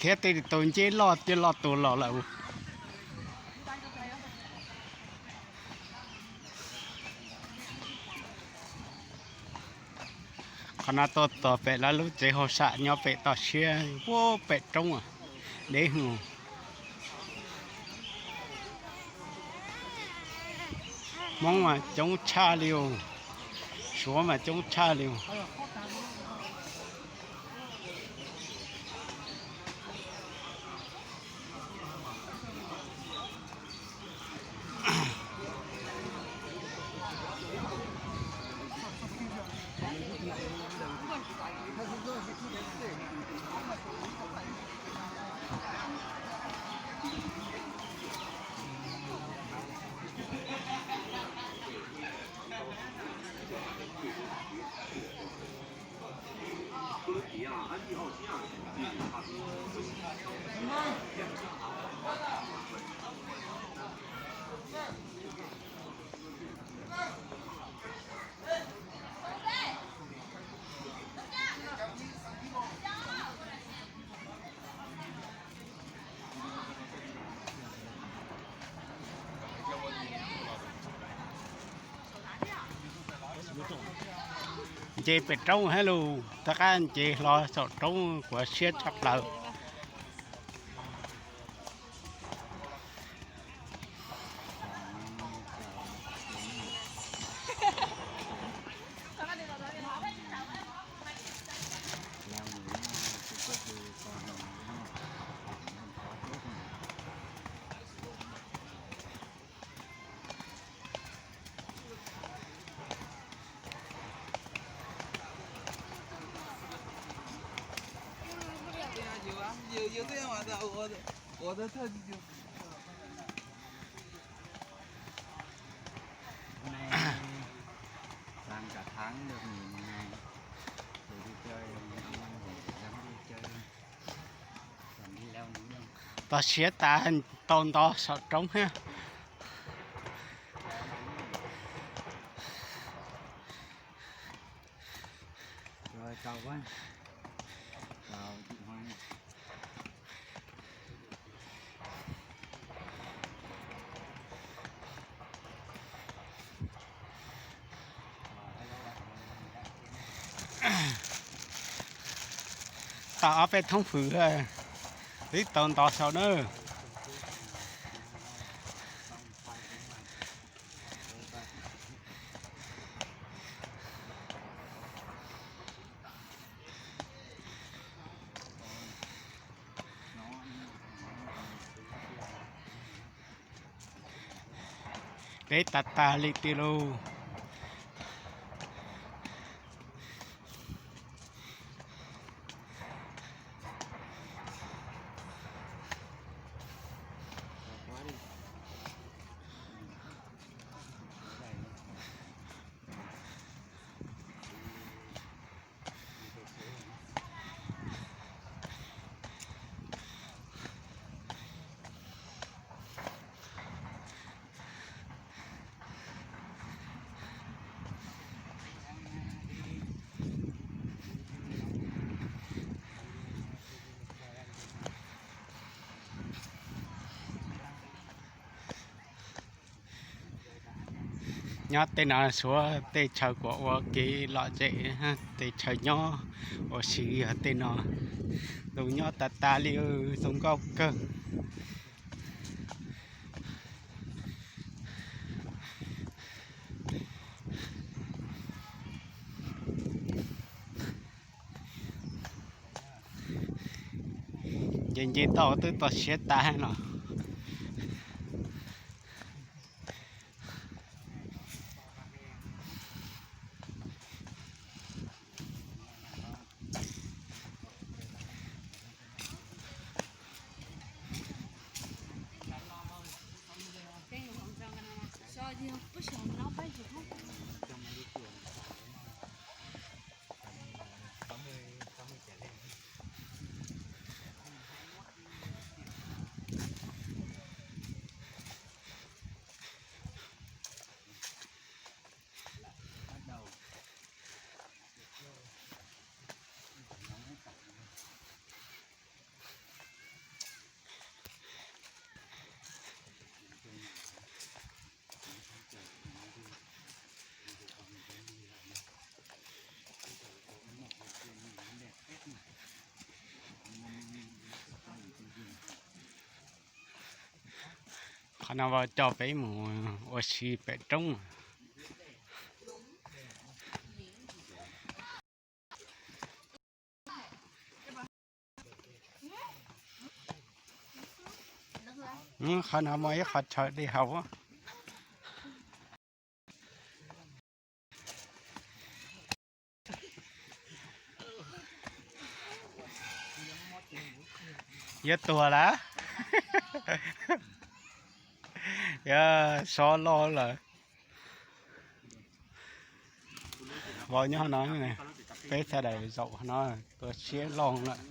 Thiab tej tus ncej loj thiab loj tuaj los lawm. Qhov no tuaj txog pem lawv lub tsev hauj sam nyob pem toj siab puag pem roob, deb hwv. Hmoob mas coob tshaj li os, Suav mas coob tshaj li os. Nce pem roob hab lug, tom qab nce hlo saum roob kuv siab tshaj plaws. Toj siab tas, tau nto saum roob thiab. Tau ob peb thoob fws, twb tau nto saum na. Deb tas tas li tiag lauj. Nyob tej no suav tej chaw kuas ua kev lom zem, tej chaw nyob ua si yog tej no. Zoo nyob tas tas li, zoo nkauj kawg. Nce nce tau twb toj siab tas no. Qhov no vau coj peb mus ua si pem roob. Qhov no muaj ib qho chaw dej haus. Yuav tuag lawm. Yuav so loj lawm. Vau nyob no, peb sawv daws zaum no, tua siab loj lawm.